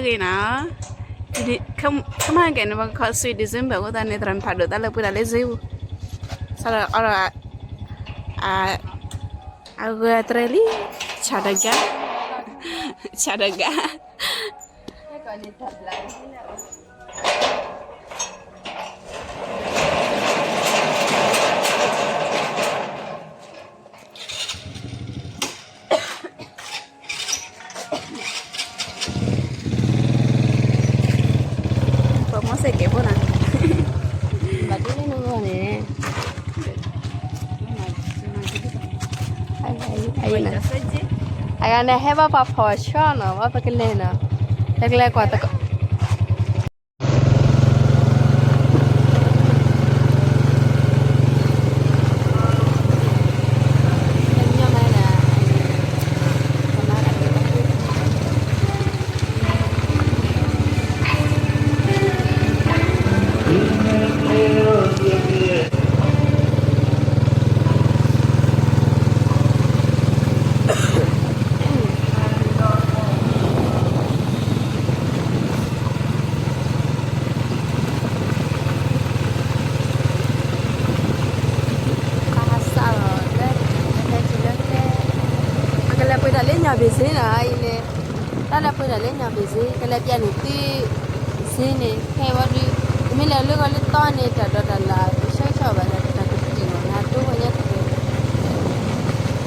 ဂ့ၤနီၤ, ခမၢ်ကဲန့ၣ် ပှၤကခီ Sweet December အဃိသတးန့ၣ် သရၣ်ဖးဒိၣ်တၢ်လၢပှဲၤဒၣ်လၢစ့ပူၤ, ဆီဒီးအီဒီး အဂၢၢ်အတြဲၤလံ, ဆးတဂၤ, ဆးတဂၤ. ပမ့ၢ်စ့ၢ်ကီးဖိနၤ, ဘၣ်ဒ်န့ၣ်န့ၣ်, အဂၤန့ၣ်ဟဲဘၣ်ပှၤဖီၣ်ဆှီနီၤ, ဘၣ်ပကလဲၤနီၤ, ပကလဲၤကွၢ်သကိး အဟးစးလီၤလၢ ဟဲတုၤလၢကျဲ, အကလဲၤပှ့ၤတၢ်လၢညၣ်ဘ့ၣ်စ့နီၤ, အအံၤန့ၣ် တၢ်လဲၤပှ့ၤတၢ်လၢညၣ်ဘ့ၣ်စ့, ကလဲၤပျဲန့ၣ်သ့စ့န့ၣ် ဟဲဝဲဒုး, တမ့ၢ်လဲၤလၢဂီၤလၢတီန့ၣ် တၢ်ဒိးတၢ်လၢ် ပဆၢဂ့ၤဆၢဝါဘၣ် တၢ်ကတံာ်မး နၤတိဝဲညါတၢ် အန့ၣ်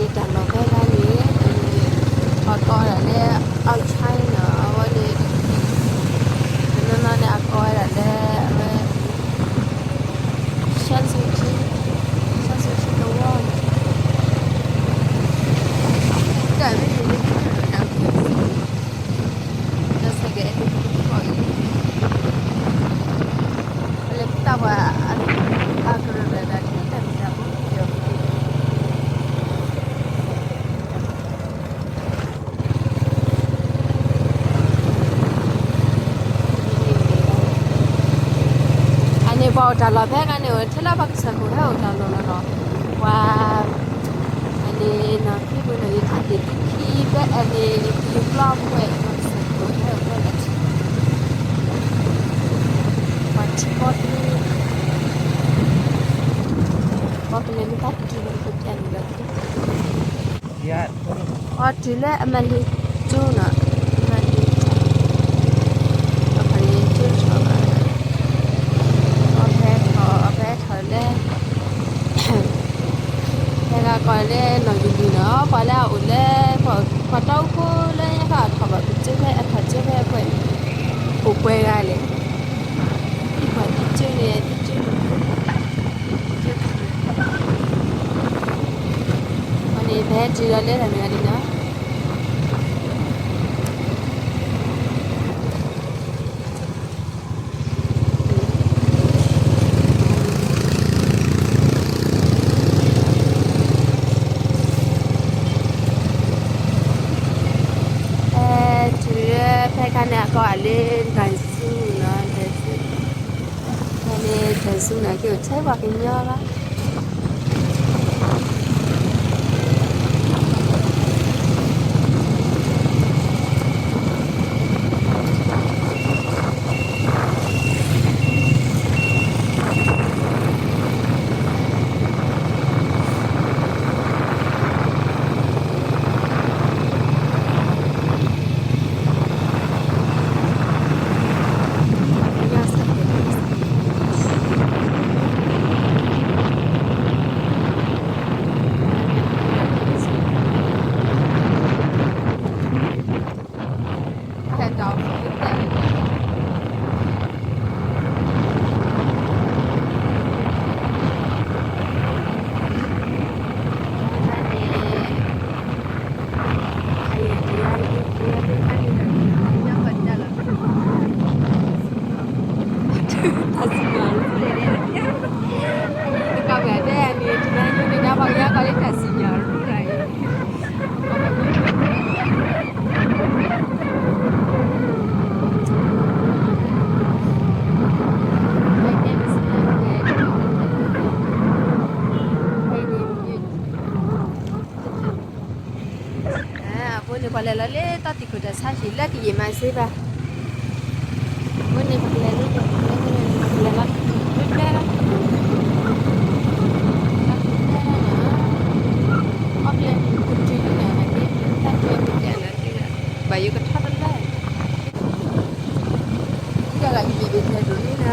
တၢ်လီၢ်ဖဲဂၤန့ၣ် အန့ၣ် အကိးဒၣ်လၢ outside နီၤ, အဝဲန့ၣ် တနီၤနီၤန့ၣ် အကိးဝဲဒၣ်လၢ အဝဲ ရှမ်းစုကြည်, ရှမ်းစုကြည်သဝီန့ၣ် တၢ်မ့ၢ်န့ၣ် လၢတၢ်ပှၤအကရၢၢ်ဒၣ်တၢ်မ့ၢ်တၢ်ဘၣ် အန့ၣ်ပှၤအိၣ်တၢ်လီၢ်ဖဲဂၤန့ၣ် အိၣ်ထဲလၢပှၤကစၢၢ်ခိၣ်ဟဲအိၣ်တၢ်လီၢ်လီၤနီၤ, ပှၤ အန့ၣ်နီၤ ဖံပူၤနီၤ ယထံၣ်သ့ၣ်ခံခံဖဲအန့ၣ် ယပျီပှဲၤ ပှၤကစၢၢ်ခိၣ်ဟဲအိၣ်ဖဲလၢထံ ပှၤထံကီၢ်တၢ် ပှၤကလဲၤမ့ၢ်တၢ်တကံၢ်လၢပကဲန့ၣ်လီၤ အီၤတုၤလၢအမၤလ့ၤကၠိနီၤ, အမၤလ့ၤကၠိ, အခါန့ၣ်ကၠိထီၣ်ဘၣ်, အီၤဖဲထီၣ်အီၤဖဲထီၣ်လၢ ဖဲဂၤကီးလၢနီၢ်ဂံၢ်လံနီၤ, ပှၤလၢအအိၣ်လၢ ပှၤတီခိၣ်လၢညါခီအထီၣ်ဘၣ်ကၠိဖဲအခါကၠိဖဲအပှဲၤ, အိၣ်ပှဲၤဂၤလဲၣ်, ပှၤသံကၠိန့ၣ် သံကၠိ န့ၣ် ပဟဲတုၤဒီးလၢတၢ်မ့ၢ်ဂၤဒ်နီၤ, ဖဲတုၤလၢဖဲခါန့ၣ်အကိးအလၢ ဒၢၣ်စူနီၤ, ဒၢၣ်စူ, ဖဲန့ၣ်ဒၢၣ်စူန့ၣ် က့ၤအိၣ်ထဲပှၤကညီလီၤ. ပှၤလဲၤလီၤလၢတၢ်သံၣ်ခိၣ်တၢ်ဆါဟံၣ်လၢကယံာ်မးစ့ၢ်ဘၣ်. အဝဲန့ၣ်ပကလဲၤလၢ ပကလဲၤလီၤ တၢ် အီၣ်ကျဲ ကတုၤလၢန့ၣ် တၢ်ကျဲပူၤကဲလၢ ဘၣ်ယိၣ်ကထီၣ်တလၢ ကဲလၢကယံာ်ဘ့ၣ်ထဲဒိၣ်န့ၣ်လီၤ.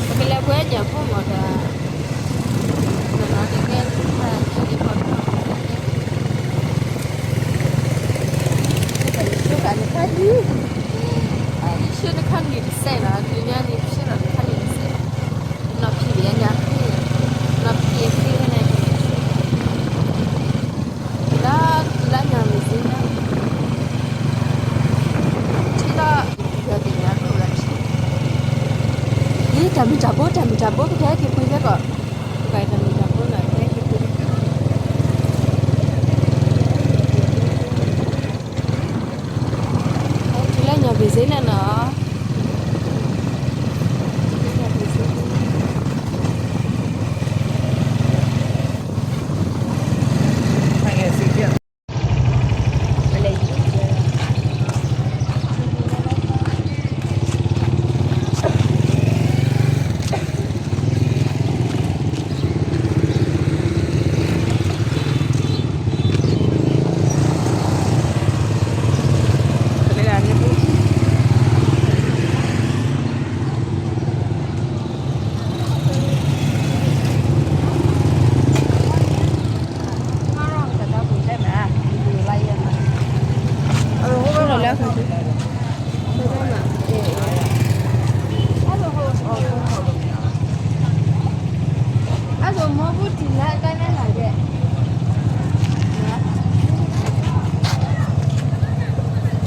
ပကလဲၤပှဲၤညၣ်ဖိမးဒီး နနီၤတကဲထါန့ၣ် လၢပှၤကီၢ် ယဆှၢတခါနံၣ်တစဲးလီၤ တုၤညါန့ၣ်ဆှၢလီၤတခါနံၣ်တစဲး, နီၢ်ဖံးဘၣ်ညါ, နီၢ်ဖံးသ့န့ၣ်, လၢ လၢညါမ့ၢ်စ့ၢ်လီၤ, ထံလီၤ, ယတၢ်မုၢ်တၢ်ဘိ တၢ်မုၢ်တၢ်ဘိ ပကဟဲက့ၤပှ့ၤဖဲကီး, ပကတၢ်မုၢ်တၢ်ဘိနီၤ ပကဟဲက့ၤပှ့ၤ တုၤလၢညါဘ့ၣ်စ့ၢ်န့ၣ်နီၤ, တုၤလၢညါဘ့ၣ်စ့ၢ် ပ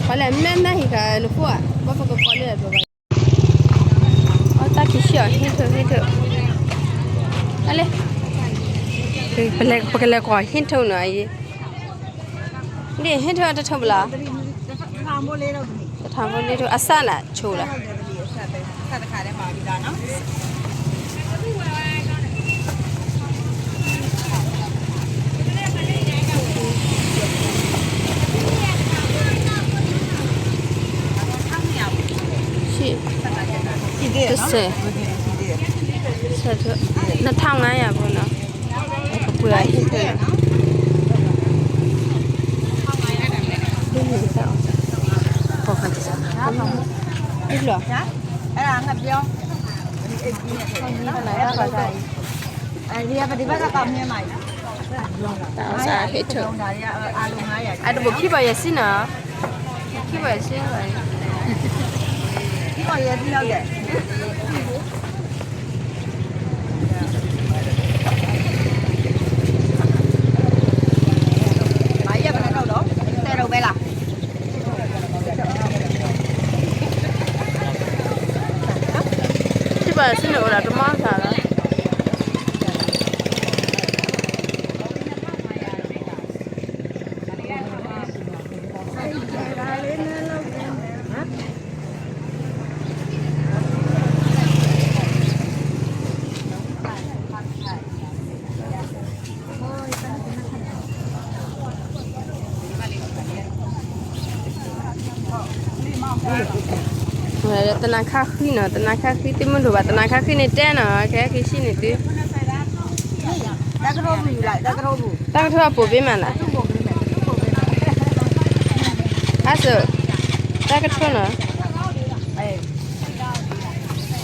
ှၤလဲၣ် မ့ၢ်နၢ်ဟံၣ်ဃာ်နဖိဧါ, ဘၣ်ပကကိးလၢ အတၢ်ခံဆံအီၤ ဟ့ၣ်ထၢၣ် ဟ့ၣ်ထၢၣ်, အလဲၣ်, ပလဲၤ ပကလဲၤကွၢ်ဟ့ၣ်ထၢၣ်နီၤအံၤ, ဒ်ဟ့ၣ်ထၢၣ်တထၢၣ်ဘၣ်လီၤ, တထၢၣ်ဘိလ့ထၢၣ် အစၢ်နၤဆိလီၤ. တစဲး, နထၢၣ်ငါယၤဖိနီၤ, ပှ့ၤအဟ့ၣ်ထၢၣ်နီၤ, ဒ်လီၤ, တၢ်အီၣ်စၢ်ဟ့ၣ်ထၢၣ်, အတဘိးခံဘၣ်ယဲၢ်ဆံနီၤ, ခံဘၣ်ယဲၢ်ဆံဘၣ်, ခံဘၣ်ယဲၢ်ဆံနီၤ, ခံဘၣ်ယဲၢ်ဆံန့ၣ်အိၣ်ဒီးတမီၢ်သးလီၤ. တနၤခါဃံနီၤ, တနၤခါဃံ သုမ့ၢ်လိၣ်ဘၣ် တနၤခါဃံန့ၣ်တဲနီၤ, ကဟဲက့ၤဆံးန့ၢ်သု, တၢ်ကထိအပူၤဘ့ၣ်မးနီၤ, အါစၢၤ, တၢ်ကထိနီၤ,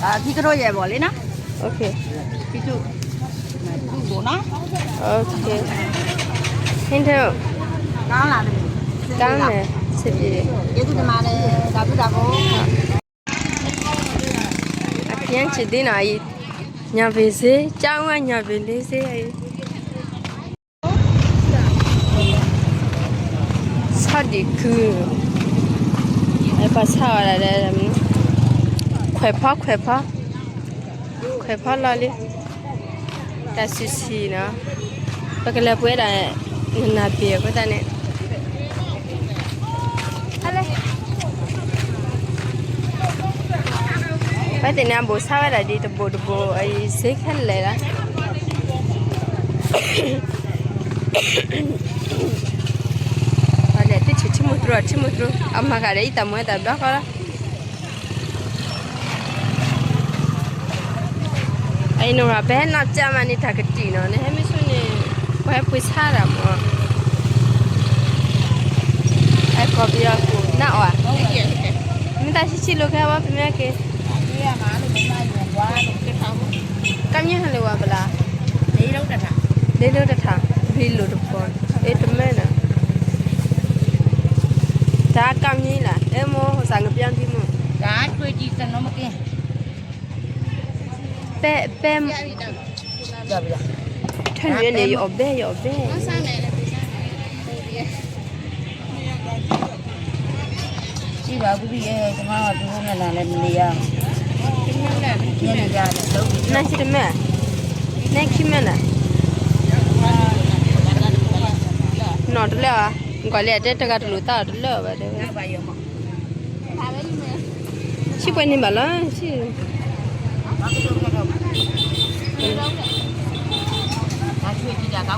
ခံကထိယဲၢ်ဘီၣ်လံနီၤ, ဟ့ၣ်ထၢၣ်, ကောင်းမယ်, စပံး, အကဲဆံးဒ်နီၤအံၤ, ညါဘ့ၣ်စ့ၢ်, ကၢ်ဝဲညါဘ့ၣ်လ့စ့ၢ်အံၤ ဆီဒံၣ်ခု, ပှၤဆါအီၤဒၣ်, ခွဲးဖီခွဲးဖီ, ခွဲးဖီလီၤလံ, တၢ်ဆံးဆံးနီၤ, ပကလဲၤပှ့ၤဒၣ်, နနၢ်ပၢၢ်အဃိသတးန့ၣ်, ဝဲသ့ၣ်န့ၣ် အဘူးဆါဝဲဒၣ်ဒ်တဘူးတဘူး အံၤစ့ခဲလၢာ်လီၤ. အလဲၤတထံၣ်ထံမိၢ်တြိ ထံမိၢ်တြိ အမၤဂၤဒီးအံၤတၢ်မူတၢ်ဘျီဃီလီၤ. အံၤန့ၣ် ပဟဲနီၢ်ကၠၢ်မးန့ၣ် တၢ်ကတံာ်နီၤ နဟဲမ့ၢ်ဆူန့ၣ် ပှၤဟဲပှ့ၤဆါတၢ်မး အဲကိးပယီၤကိးနၢ်အီၣ်ဧါ, မ့ၢ်တၢ်ဆံးဆံးလိာ်ခဲဝဲ ပမ့ၢ်က့ၤ ကမျၢၢ်ဟးလၢဝဲပလၢ်, လ့လိတထး, လ့လိတဖီ, အ့တမ့ၢ်နၤ, တၢ်ကမျၢၢ်လၢ အဲမိၢ်စးငပျီဒံမိၢ်, ပဲ ပဲ ထၢနုၤန့ၣ် ယအီၣ်ဘဲ ယအီၣ်ဘဲ နၢ်ဆံတမ့ၢ်, နၢ်ခံမ့ၢ်နၤ, နီၢ်တလၢဘၣ်, ကွၢ်လၢအတဲတဂၤတလိၣ်သးအီၤတလၢဘၣ်တဲဝဲ, ဆံပှဲၤန့ၢ်ဘၣ်လီၤ, ဆံ ပှၤလၢပှၤတၢ်တီၢ်န့ၢ်ပှၤ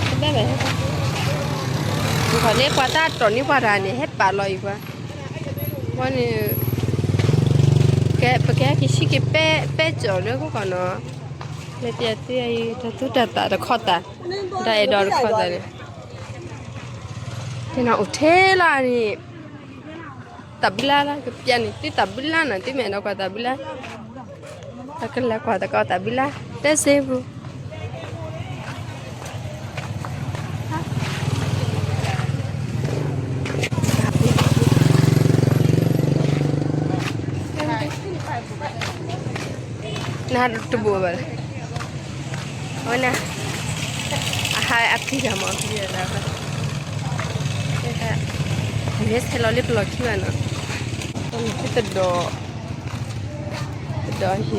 တၢ်န့ၣ် ဟဲပာ်လီၤအံၤပှၤ, ဝဲန့ၣ် ပကဟဲက့ၤဆံးက့ၤပဲ ပဲကၠီၤလၢခိၣ်ကီၢ်နီၤ, လၢပျၢၤသ့အံၤ တၢ်သူတၢ်သးတခီသး, တၢ်အဲၣ်ဒိးတခီသးန့ၣ်, တဲနီၤအိၣ်ထဲလီၤန့ၣ် တၢ်ဘုလါလၢကပျၢၤန့ၣ် သုတၢ်ဘုလါနီၤ သုမ့ၢ်အဲၣ်ဒိးကွၢ်တၢ်ဘုလါ, ပကလဲၤကွၢ်သကိးတၢ်ဘုလါ တဲစ့ပူၤ နတဘူးဘၣ်လၢ, အဝဲန့ၣ် အဟးအပျံၤတၢ်မ့ၢ်အပျံၤတၢ်, ယဟဲဆဲးလီၤလၢပလီၢ်ခံဘၣ်နီၤ, တဒီး တဒီးဟံၣ်ဃိ,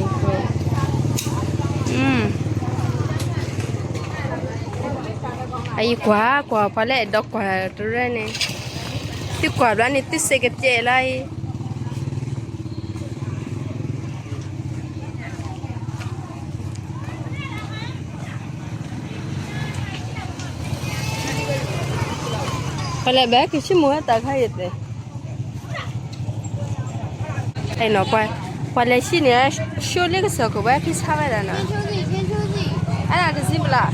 အံၤကွၢ်ကွၢ် ပှၤလၢအဲၣ်ဒိးကွၢ်တရၢန့ၣ်, သုကွၢ်ဘျီန့ၣ် သုစ့ၢ်ကပျဲလီၤအံၤ ပလဲၤဘၣ်က့ၤဆ့မိၣ်ဝဲတၢ်ခါအံၤသ့ၣ်, အဲနီၤ, ပှၤလဲၤဆံးန့ၣ် ဆိလၢကစၢၢ်ခိၣ်ဝဲဖံဆါဝဲဒၣ်နီၤ, အဲဒၣ်ကစံးပလီၢ်,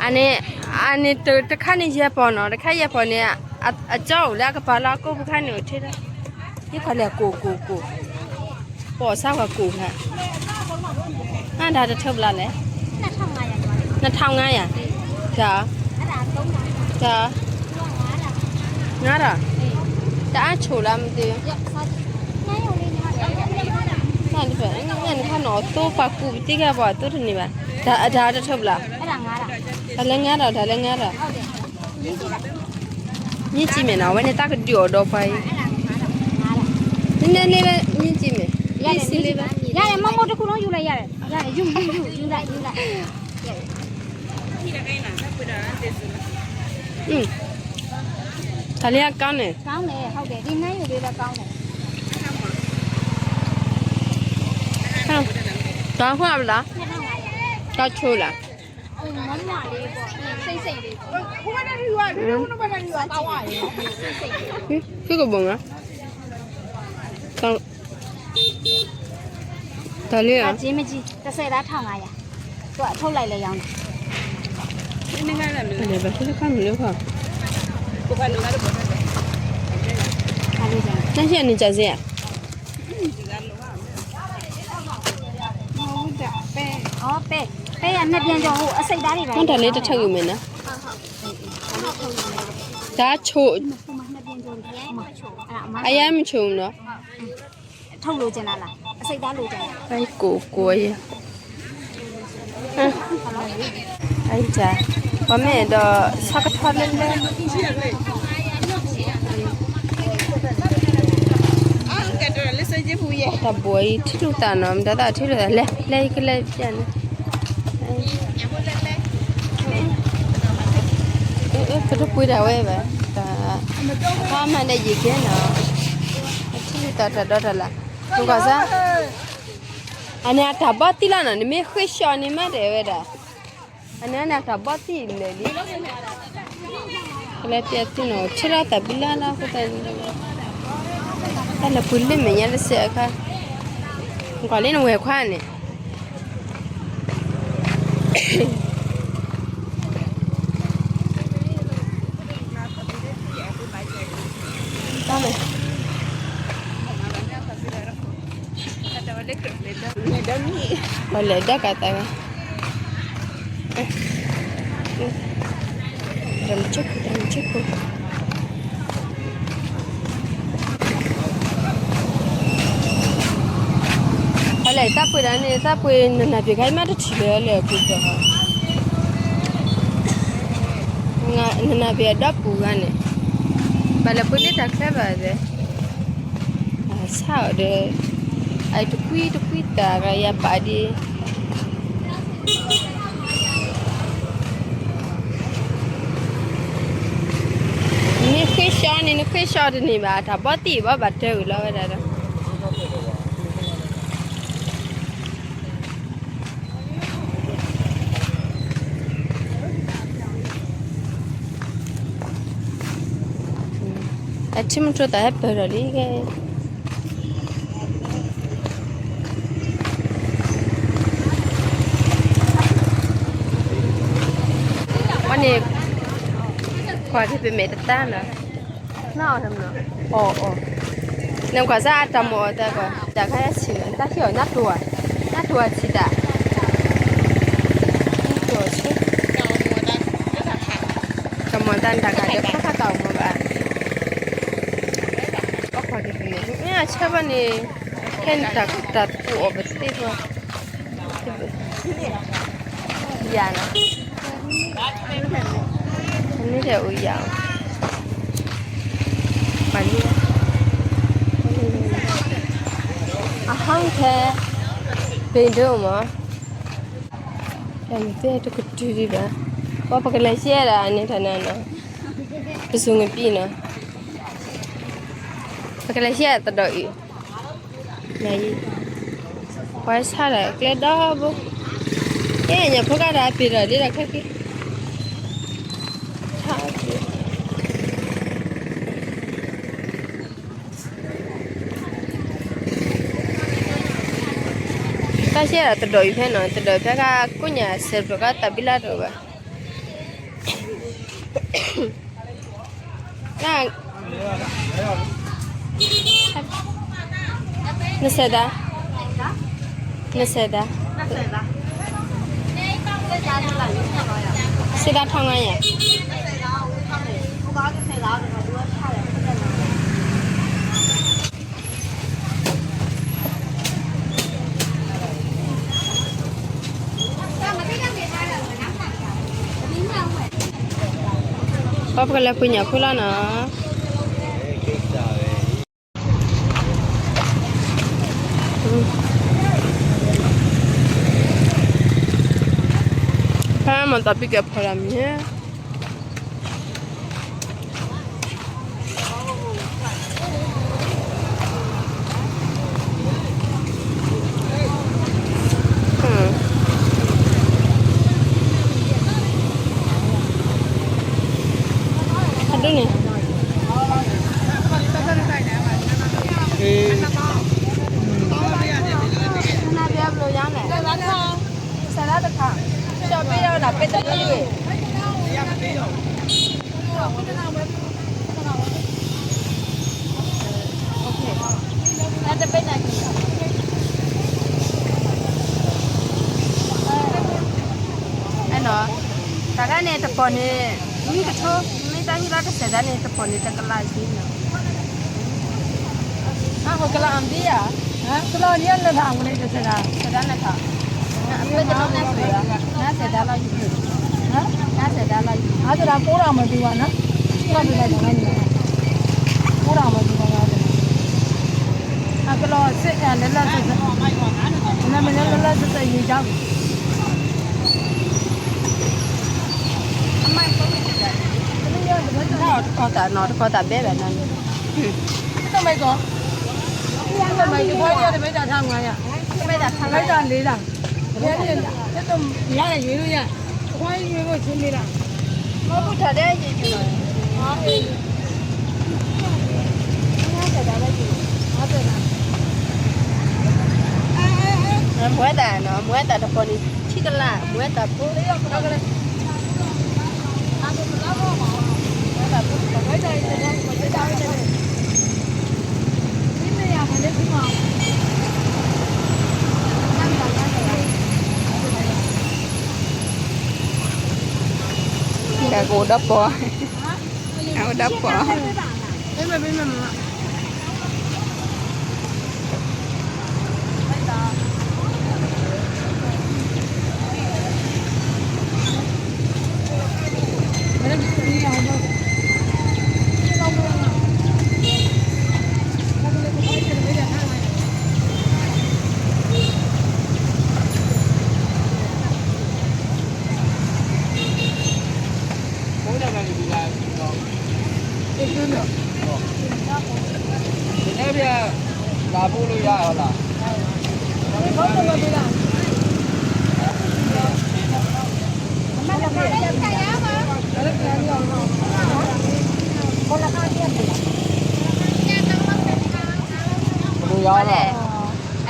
အန့ၣ် အန့ၣ်တခါန့ၣ်ယဲၢ်ပီၢ်နီၤ, တခါယဲၢ်ပီၢ်န့ၣ် အကၠီအိၣ်လၢအကပၤလီၤအကိးပူၤခါန့ၣ်အိၣ်ထဲလီၤ, ယခီလဲၣ်ကိၣ်ကိၣ်ကိၣ် ပီၢ်ဆါပှၤကိၣ်ခါ, နဒါတထၢဘျီလဲၣ်, နထါငါယၤ, တၢ်, တၢ်, ငါဒီး, တၢ်အါဆိၣ်လၢမ့ၢ်တၢ်, နခါနီၢ်သိပှၤကူၣ်ပသံခဲပှၤသိတန့ၢ်ဘၣ်, တၢ်တထၢဘျီ, တၢ်လၢငါဒီး တၢ်လၢငါဒီး မ့ၢ်ကံမဲာ်နီၤ အဝဲန့ၣ်တၢ်ကဒုးအီၤဒီးပှၤအံၤ, နနဲၣ်လ့ဝဲ မ့ၢ်ကံမဲာ်, မ့ၢ်စံးလ့ဝဲ, တၢ်လၢအကီန့ၣ်, တၢ်ဃိဘၣ်လီၤ, တၢ်ဆိၣ်လီၤ, သုကဘိၣ်မး, တၢ်လၢ မ့ၢ်ကံ, တၢ်ဆဲးဒၣ်ထါငါယၤ, ဘၣ်သုတခါမုၢ်လၢခီ, တၢ်ဆဲးန့ၣ်ကၢ်စ့ဧါ, တၢ်ဆိၣ်, အယါမ့ၢ်ဆိၣ်နီၤ ကိၣ်ကိၣ်ယဲ, အံၤ, ပှၤမ့ၢ်အဲၣ်ဒိးဆီကထီလၢလၢ, တၢ်ဘိးအံၤထံၣ်လိာ်သးနီၤ မတၤသးထံၣ်လိာ်သးလဲၣ် လဲၣ်ယကလဲၣ်ပျၢ်န့ၣ်, အံၤ, ပတပှ့ၤဒၣ်ဝဲဘၣ်, တၢ်ဖးမၤဒီးယံာ်ကဲနီၤ, အထံၣ်တၢ်တၢ်ဒီတၢ်လၢ်, နကွၢ်စၢ်, အန့ၣ်အတၢ်ဘီသံလီၤနီၤ, နမ့ၢ်ဃ့ၢ်ဆှီန့ၣ်မးတဲဝဲဒၣ်, အန့ၣ်န့ၣ်အတၢ်ဘီသံလၢာ်လံ, ကလဲၤပျဲသံနီၤ, ဆၢထၢၣ်တၢ်ဘံလၢ်လၢ်အဃိသတးန့ၣ်, တၢ်လဲၤပှ့ၤလၢမဲာ်ညါတစဲးအခါ, နကွၢ်လံနဝဲၢ်ခွါန့ၣ် ပလဲၤဒီးကးတၢ်ဂၤ, တၢ်မုၢ်ဆ့ၣ်ခိၣ်, တၢ်မုၢ်ဆ့ၣ်ခိၣ်, ပလဲၤတၢ်ပှ့ၤဒၣ်န့ၣ် တၢ်ပှ့ၤနနၢ်ပၢၢ်ခါအံၤမးတထံၣ်လၢလဲၤပှ့ၤဒီး, နနၢ်ပၢၢ်အဒီပူၤဂၤန့ၣ်, ဘၣ်လဲၤပှ့ၤလၢတၢ်ချၢဘၣ်သ့ၣ် ဆၣ်အီၤဒီး, အတကွံတကွံတၢ်ဂၤယၤပာ်ဒံး, နဃ့ၢ်ဆှီန့ၣ် နဃ့ၢ်ဆှီတန့ၢ်ဘၣ်, တၢ်ဘီသံဘၣ်ဘၣ်တၢ်ဂုာ်လီၤဝဲဒၣ်ဒီး အထံမုၢ်ထိသၣ်ဟဲပၢၢ်ထီၣ်လံ, ဝဲန့ၣ်, ကွၢ်က့ၤပမဲာ်တတၢ်နီၤ, နအီၣ်, အီၣ်အီၣ်, နကွၢ်စၢ်အတၢ်မၤအီၣ်တၢ်ကီ, တၢ်ခါအဆံးနီၤ, တၢ်ဟ့ၣ်အီၤနၢ်တိၤဧါ, နၢ်တိၤအဆံးတၢ်, နတိၤဆံး, တၢ်မၤတၢ်နတၢ်ခါဒီး ခါခါတၢ်အိၣ်မၤဘၣ်, အီၣ်ကွၢ်က့ၤပမဲာ်, မ့ၢ်အဆၢဘၣ်န့ၣ်, ခဲန့ၣ်တၢ်ကူအီၣ်ပသ့ၣ်ဘၣ် ယၤနီၤ, မ့ၢ်ထဲအိၣ်ယၤ, ပှၤလံ, အဟီၣ်ထဲ, ပ့ၤဒိၣ်မး, တၢ်မ့ၢ်သ့ၣ်တကတုၤဒံးဘၣ်, ပှၤပကလဲၤရှဲဒၣ်န့ၣ်တၢ်နၤနီၤ, ပစူၤငပံနီၤ, ပကလဲၤရှဲဒၣ်တဒီးအံၤ ပှၤဆါဒၣ်ကျဲဒီဘိ, ကဲညၣ်ဖိကါဒၣ်ပ့ၤဒီးလံဒီးခဲက့ၤ, တၢ်ရှဲဒၣ်တဒီးအံၤဖဲနီၤ, တဒီးအံၤဖဲကကိးညါစဲးဖျိးကါတၢ်ဘံလၢတအိၣ်ဘၣ် နစဲးဒါ, နစဲးဒါ, စဲးဒါထီၣ်ငါယၤ ပှၤပကလဲၤပှ့ၤညၣ်ဖိလီၤနီၤ, ဖဲမၤသးပံကဲဖီဒၣ်မ့ၢ် အဒိန့ၣ် စဲးဒါတခါ, ကၠီဘ့ၣ်ဒီးပ့တလၢ်, တၢ်တဘ့ၣ်န့ၣ်, အဲၣ်နီၤ, တၢ်ခါန့ၣ်တပီၢ်န့ၣ် နွံကထိ, မ့ၢ်တၢ်ဟ့ၣ်လီၤတစဲးဒါန့ၣ် တပီၢ်န့ၣ်တကလးဆံနီၤ. အကလးအမဒံဧါ, ကလးန့ၣ်လၢထးအဝဲန့ၣ်တစဲးဒါ, စဲးဒါနထး, အပ့တလၢ်န့ၣ်, နစဲးဒါလီၤ, နစဲးဒါလီၤ, အစဲးဒါကိးဒၣ်မၤဒံးဘၣ်နီၤ, ကိးဒၣ်မၤဒံးဘၣ်, အကလီၤစဲးလၢလၢ, နမ့ၢ်လၢလၢစဲးစဲးယံာ်ကါ, အမၤဖိန့ၣ်တစဲး တခီသးနီၤ တခီသးဘဲဘၣ်နီၤန့ၣ်, တမ့ၢ်ကီး, တမ့ၢ်ကီး တမ့ၢ်တၢ်ထါမၤယၤ, တမ့ၢ်တၢ်ထါမၤယၤ, တမ့ၢ်တၢ်ထါမၤယၤ, တမ့ၢ်ကီး ယၤယွၤယွၤယၤ, တခွါယွၤယွၤဆူမ့ၢ်ဒၣ်, မ့ၢ်ဘူၣ်ထီၣ်ဒဲယွၤယွၤ, မွဲတၢ်နီၤ မွဲတၢ်တပီၤန့ၣ် ထံကလါ မွဲတၢ်ဖိ ကအ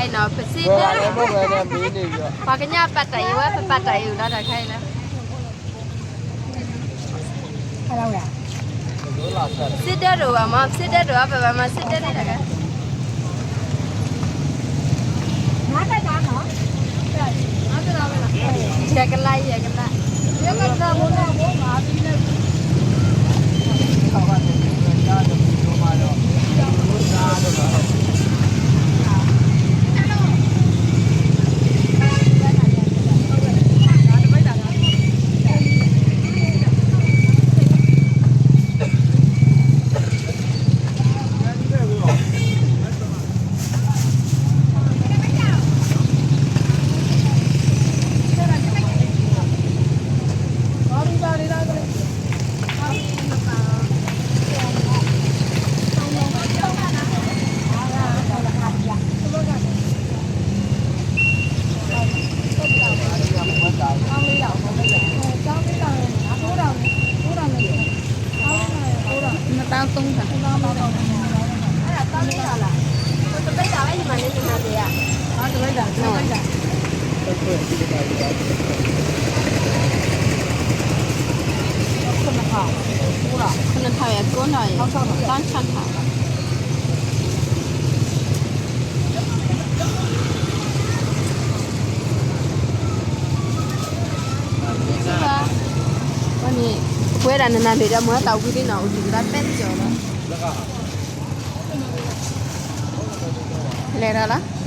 ိၣ်ဒီးပီၤ, အိၣ်ဒီးပီၤ. ပစံးတၢ်, ပှၤကညီပာ်တၢ်အံၤဝဲ ပပာ်တၢ်အံၤလီၤတၢ်ခါအံၤလီၤ. စံးဒဲတအိၣ်ဘၣ်မး ပစံးဒဲတအိၣ်ဘၣ်မး စံးဒဲန့ၣ်တဂၤ ယကလါ ယကလါ. ခုနထၢဝဲကိးနီၢ်အံၤ တၢ်ဆၢထၢၣ် ဝဲန့ၣ် ပှဲၤဒၣ်နနၤဒ့ၣ်ဒီး မ့ၢ်တၢ်ဝံၤလံနီၤ အိၣ်ဒံးကဒါပ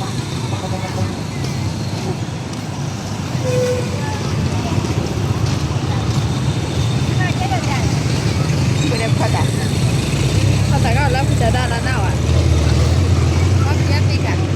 ဲတကီၢ်လီၤ လဲၤဒီးလီၤ ပှဲၤဒီးဖီတၢ် ဖီတၢ်ကလီၤ ဖီတၢ်ဒၣ်လီၤနၢ်ဝဲ ဖီတၢ်သ့ၣ်က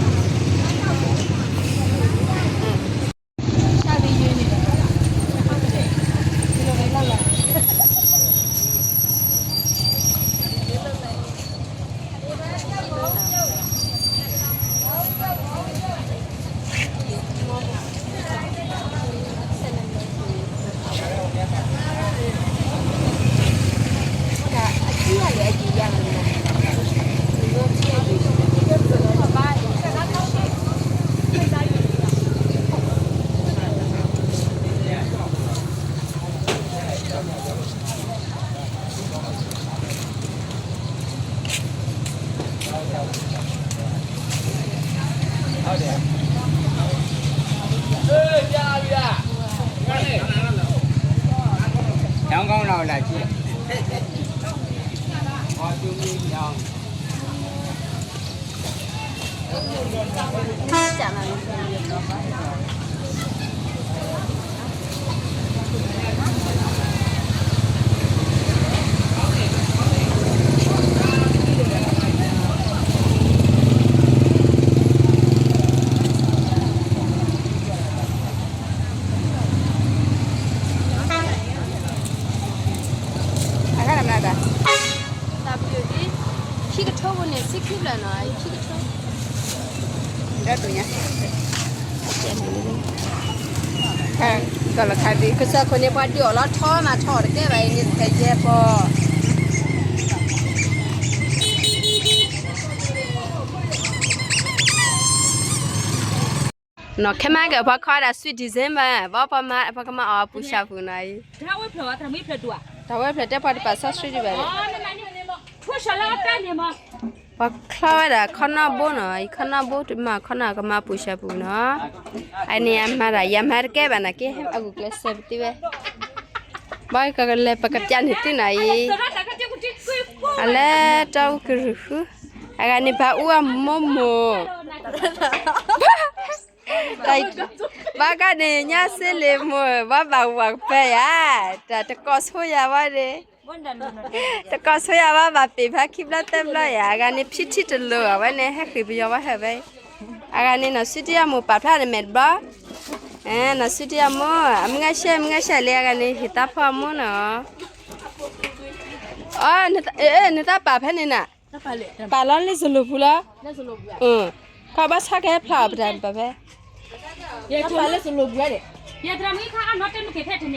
ထိၣ်ပူၤန့ၣ် ဆံခံဖျၢၣ်နီၤ, ခံကထိ, ဒီးတူၢ်ညါ, ကီၢ်လီၤခါဒ် ကစၢ်ခိၣ်န့ၣ်ပှၤဒုးအီၣ်လီၤထီမးထီၣ်တကဲဘၣ်အံၤန့ၣ် တကဲယဲၢ်ပီၤ နီၢ်ခဲမးကဲ ပှၤခီဒၣ် sweet December ဘၣ် ပှၤမၤ ပှၤကမၤအီၤပူၤၡးပူၤနီၤအံၤ, တၢ်ဝဲဖျၢၣ်တဲပှၤတပာ်စီဆှံဒံးဘၣ်, ပှၤချီဝဲဒၣ်ခီနီၣ်ဘိနီၤ, အံၤခီနီၣ်ဘိတမၤခီနီၣ်ကမၤပူၤၡးပူၤနီၤ, အန့ၣ်အမၤဒၣ် ယမၤတကဲဘၣ်နာ်က့ အဂုာ်ကျဲးစၢးပသံဝဲ ဘၣ်ကလဲၤပကပျၢ်န့ၢ်သုနီၤအံၤ, အလဲၤတၢ်အူကရူၢ်ဃု, အဂၤန့ၣ်ဘၣ်အူအမိၢ်မိၢ်, ဘၣ်ကန့ၣ်ညါစ့လ့မိၢ် ဘၣ်ဘၣ်ဝၤကပၢယၤ, တၢ်တကိးဆိယၤဘၣ်န့ၣ်, တကိးဆိယၤဘၣ် ဘၣ်ပ့ၤဖးခံဘျီသၢဘျီယၤ, အဂၤန့ၣ်ဖံထံတလိၤအဝဲန့ၣ် ဟဲဃ့ၢ်ပယီၤဝဲဟၢဖဲ, အဂၤန့ၣ်နီၢ်စုတံၢ်အမိၢ်ပာ်ဖျါန့ၣ်မဲာ်တဘျီ, နီၢ်စုတံၢ်အမိၢ် အမုၢ်ဂၤရှဲ မုၢ်ဂၤရှဲလံ အဂၤန့ၣ် ဟ့ၣ်သးဖီအမိၢ်နီၤ, နတၢ်ပာ်ဖဲန့ၣ်နၤ, ပာ်လီၤလၢစလိာ်ပူၤလီၤ, ခီဘၣ်ဆါကဟဲဖျါအီၤပတၢ်ပာ်ဖဲ,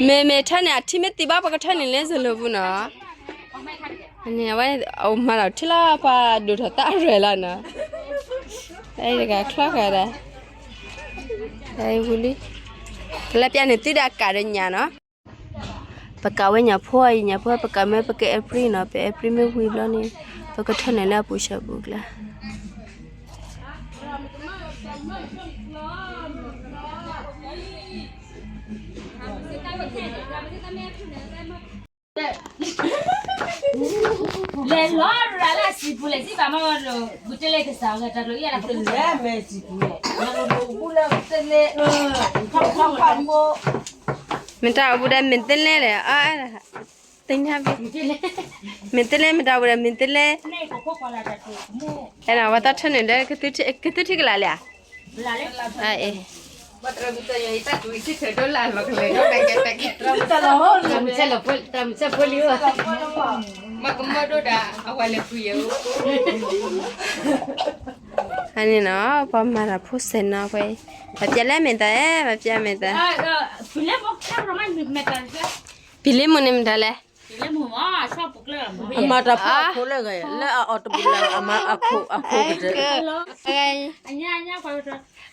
မ့မ့ၢ်ထၢန့ၣ် အထံမ့ၢ်သံဘၣ် ပကထၢန့ၢ်လၢစလိာ်ပူၤနီၤ, န့ၣ်အဝဲအိၣ်မၤလီၤထံလီၤ ပှၤဒိၣ်ထီၣ်တၢ်ရဲၣ်လီၤနီၤ, တဂၤချီဃာ်ဒၣ်, ဝံၤလံ, ကလၢပျၢ်န့ၣ်သုဒၣ်ကးဒီးညၣ်နီၤ, ပကးဝဲညၣ်ဖိအံၤ ညၣ်ဖိပကးမ့ၢ်ပကအဲပြံနီၤ, ပအဲပြံမ့ၢ်ဝံၤဘျီန့ၣ် ပကထၢန့ၢ်လၢအပူၤၡးပူၤကျါ လဲၤလီၤရၤလၢစံာ်ပူၤလဲၣ် စံးဘၣ်မ့ၢ်ဝဲဒီး ဘူးတလဲကစၢ်ဝဲတၢ်ကျိၤအံၤ လဲၤမဲာ်စံာ်ပူၤလဲၣ်, လဲၤဘူးလၢဘူးတလဲ, မ့ၢ်တၢ်အိၣ်ဘူးဒီးမ့ၢ်တလဲလဲၣ်, တညါဘ့ၣ်, မ့ၢ်တလဲ မ့ၢ်တၢ်အိၣ်ဘူးဒီးမ့ၢ်တလဲ, အဲနဝဲသးထၢနုာ်ဒီး ကသုထံကလၢ်လဲၣ်ဧါ, အန့ၣ်နီၤ ပှၤမၤတၢ်ဖိစဲးနီၤ ပှၤ, ပှၤပျဲလဲၣ်မ့ၢ်တၢ်ဧါ, ပှၤပျဲမ့ၢ်တၢ်, ပံၤလ့မိၢ်န့ၣ်မ့ၢ်တၢ်လဲၣ်, အမၤတၢ်ဖိအခိၣ်လၢဂၤ လၢအအီၣ်တဘူးလၢအမၤအခိၣ်အခိၣ်ကတၢၢ်,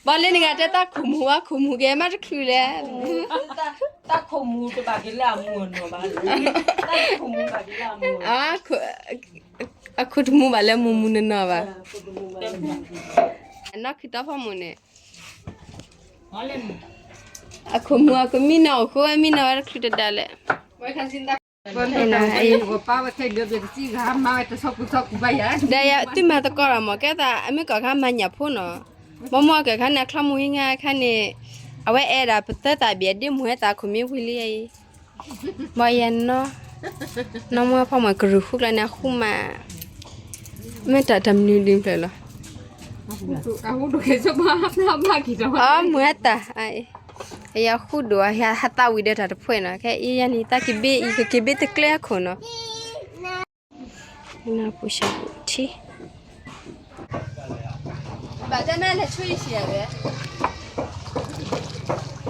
ဘၣ်လၢနဂၤတဲတၢ်ခိၣ်မူ အခိၣ်မူကဲမးတချုးလဲၣ်, တၢ်ခိၣ်မူတဘၣ်က့ၤလၢအမူအနီၢ်ဘၣ်, တၢ်ခိၣ်မူဘၣ်က့ၤလၢအမူ, အခိၣ်တမူဘၣ်လၢမူမူနီၢ်နီၢ်ဘၣ်, အနီၢ်ခံတီဖီမူန့ၣ်, အခိၣ်မူအခိၣ်မံနီၢ်အိၣ်ဃိဝဲမံနီၢ်ဝဲတချုးတဒါလဲၣ်, ဒီးသုမၤသကိးဒီးမ့ၢ်ကဲသး အမ့ၢ်ကီၢ်ခါမၤညၣ်ဖိနီၤ, မ့ၢ်မ့ၢ်ကီၢ်ခါန့ၣ် အချီမူဟံးငါခါန့ၣ်, အဝဲအဲၣ်ဒၣ်ပသၢသးဘၣ်ဒ့မူဝဲသးခိၣ်မံဝံၤလံအံၤ, ဘၣ်ယဲနီၤ, နီၢ်မူဖီမုၣ်ကရူၢ်ဃုကျါန့ၣ် အဃုမး, မ့ၢ်တၢ်တၢ်မနုၤဒ်ဖျၢၣ်လီၤ, အမူအတၢ်, အဃုဒိၣ် ဟဲသးဝံၤဒီးတၢ်တဖှဲးနီၤ, ခဲအံၤယၤန့ၣ် တၢ်ကဘ့ၣ်အံၤ ကက့ၤဘ့ၣ်တကျဲအခိၣ်နီၤ, ပူၤၡးပူၤထံ ဘၣ်တၢ်မ့ၢ်လဲၤဆူယဆံးဝဲ,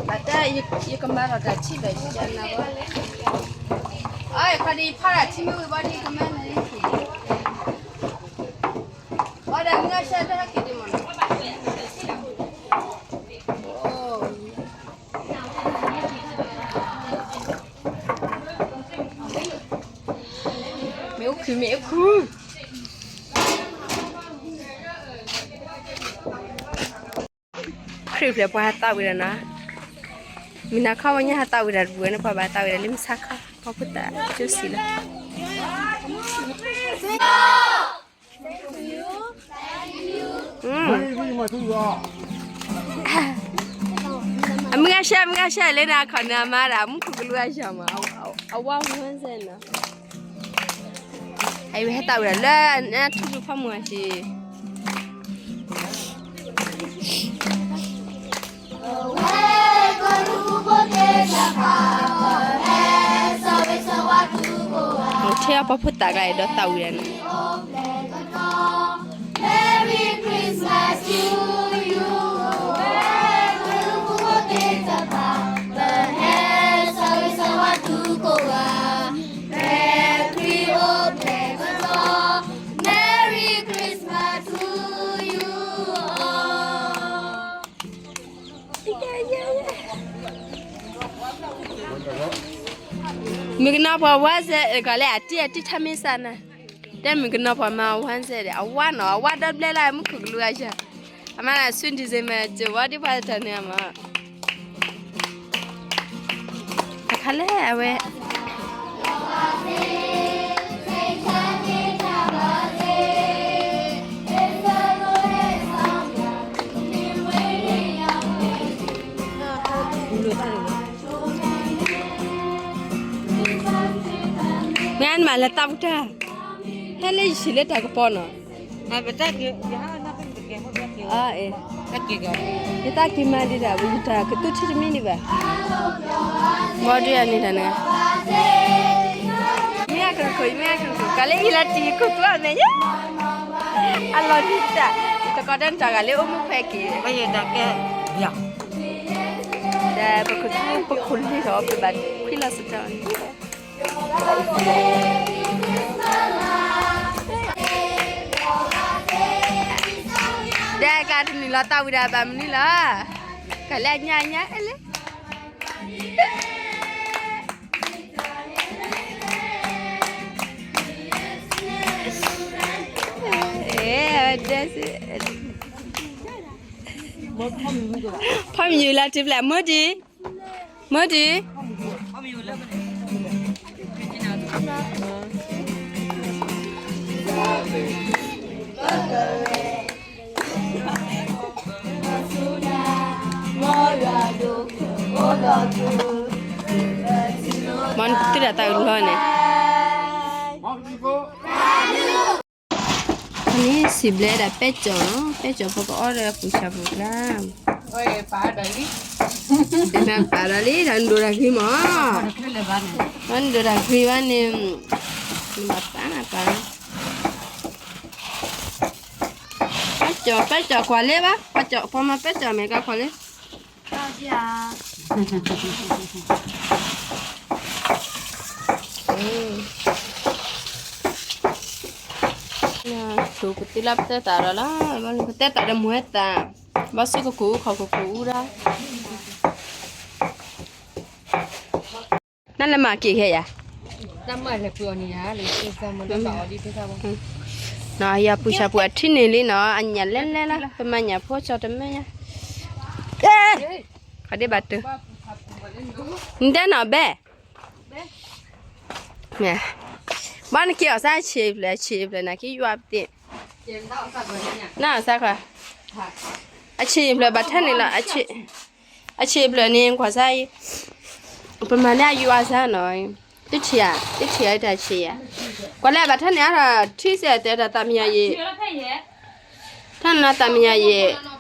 ဘၣ်တၢ်ယကမၤလီၤတၢ်ထံဘၣ်ယနၤဘၣ်, အခီဒ်ယဖီတၢ်ထံမ့ၢ်ဝံၤဘၣ်ဒ်ယကမၤလီၤယဆံး, အီဒီးမုၢ်ဂၤဆၢတၢ်ဟဲက့ၤဒ်မးနီၤ, မ့ၣ်အူခုၣ် မ့ၣ်အူခုၣ်, ခရံာ်ဖျဲးပှၤဟးသးဝံၤဒီးနီၤ, မုၢ်နၤခီဝဲညါဟးသးဝံၤဒီးတပူၤဝဲန့ၣ် ပှၤဘၣ်သးဝံၤဒီးလၢမုၢ်ဆါခီ ပှၤဖိသၣ်ကၠိစံးလီၤ. အမုၢ်ဂၤရှဲ အမုၢ်ဂၤရှဲလၢနၤခီနၤမၤဒၣ် မူခိၣ်ကလူအယီၤမး အဝဲဝဲစဲနီၤ အဝဲဟဲသးဝံၤဒီးလၢနထူၣ်ဖီမုၢ်အဆံး မူ ထဲအပှၤဖိသၣ်ကျါအံၤဒီးသးဝံၣ်ဒၣ်န့ၣ် မုၣ်ကနီၤပှၤဝါစဲး ကီးလၢအတံၢ်အတံၢ်ထါမ့ၢ်စၢ်နၤ, တဲမုၣ်ကနီၤပှၤမၤဝါစဲးဒီး အဝါနီၤ အဝါဒီဘျဲလၢမုၢ်ခုၣ်ကလူအယၤ, အမၤလၢ soon December စၢၤဝဲဒ်ပှၤတၢ်န့ၣ်အမၤ တခါလၢအဝဲ မ့ၢ်အါန့ၣ်မးလၢတၢ်ပူၤတၢ်, ဟဲလၢယဆံးလၢတၢ်ကပီၤနီၤ, ယတၢ်က့ၤမၤဒံးဒၣ် ယတၢ်ကသူထံတမံၤဒံးဘၣ်, ဘီဒုးအန့ၣ်တၢ်န့ၣ်, မ့ၢ်အကရခိၣ် မ့ၢ်အကရခိၣ် ကးလၢယလၢတံၤခိၣ်သူအမဲာ်ညါ, အလီၤဒံးတၢ်, တကီးတၢ်န့ၣ်တၢ်ဂၤလၢအိၣ်မူခွဲးက့ၤ, ဒီးပကသူပခိၣ်လံၤထီၣ် ပဘၣ်ခွံလီၤစတၢၢ်န့ၣ် ဒီးကးတနံၤလီၤတၢ်ဝံၤဒီးဘၣ်မနုၤလီၤ, ကးလၢအညါအညါအဲလၢ, ဖီမယူၤလၢထံဖျဲၣ် မုၢ်ဒံး, မုၢ်ဒံး မ့ၢ်တုၤဒၣ်တၢ်အုးလီၤန့ၣ်, န့ၣ် စံးဘျဲဒၣ်ပဲကၠီနီၤ, ပဲကၠီဖိကအီၣ်ဒီးပူၤဆၣ်ပူၤကျါ, မ့ၢ်ပာ်ဒီးလံ တၢ်နဒိၣ်တၢ်ဂ့ၤမး, မ့ၢ်နဒိၣ်တၢ်ဂ့ၤဘၣ်န့ၣ်, နဘၣ်ပာ်နပာ်, ပဲကၠီ ပဲကၠီကွၢ်လၢဘၣ်, ပှၤမၤပဲကၠီမဲာ်ကကွၢ်လၢ ပသံလၢပတဲတၢ်ဒီးလီၤ, ပတဲတၢ်ဒီးမူဝဲသး, ဘၣ်စ့ၢ်ကီးခိၣ်အူခီၣ်ခိၣ်ခိၣ်အူဒီး, နလဲၤမၤက့ၤခဲယၤ, နီၤ ယပူၤဆၣ်ပူၤအထံၣ်န့ၣ်လံနီၤ, အညၣ်လဲၤလဲၤလီၤ ပမၤညၣ်ဖိကၠီတမ့ၢ်ညါ, ခီဒ့ဘၣ်တၢ်, နတဲနီၤဘဲ ဘၣ်နက့ၤအီၤစၢ်ဆံးဖျၢၣ် ဆံးဖျၢၣ် နက့ၤယွၤပသ့ၣ်, နအီၤစၢ်ခီ, အဆံးဖျၢၣ်ဘၣ်ထဲန့ၣ်လီၤ, အဆံးဖျၢၣ်န့ၣ် ကွၢ်စၢ်အံၤ, ပမၤလၢအယွၤစၢ်နီၤ, တထံၣ်ဧါ, တထံၣ်ဧါတၢ်ဆံးဧါ, ကွၢ်လၢဘၣ်ထဲန့ၣ်အါထီၣ် ထံစဲးတဲတၢ်သးမံယၤယံၤ ထဲနလီၤတၢ်မံၤယၤယံၤ,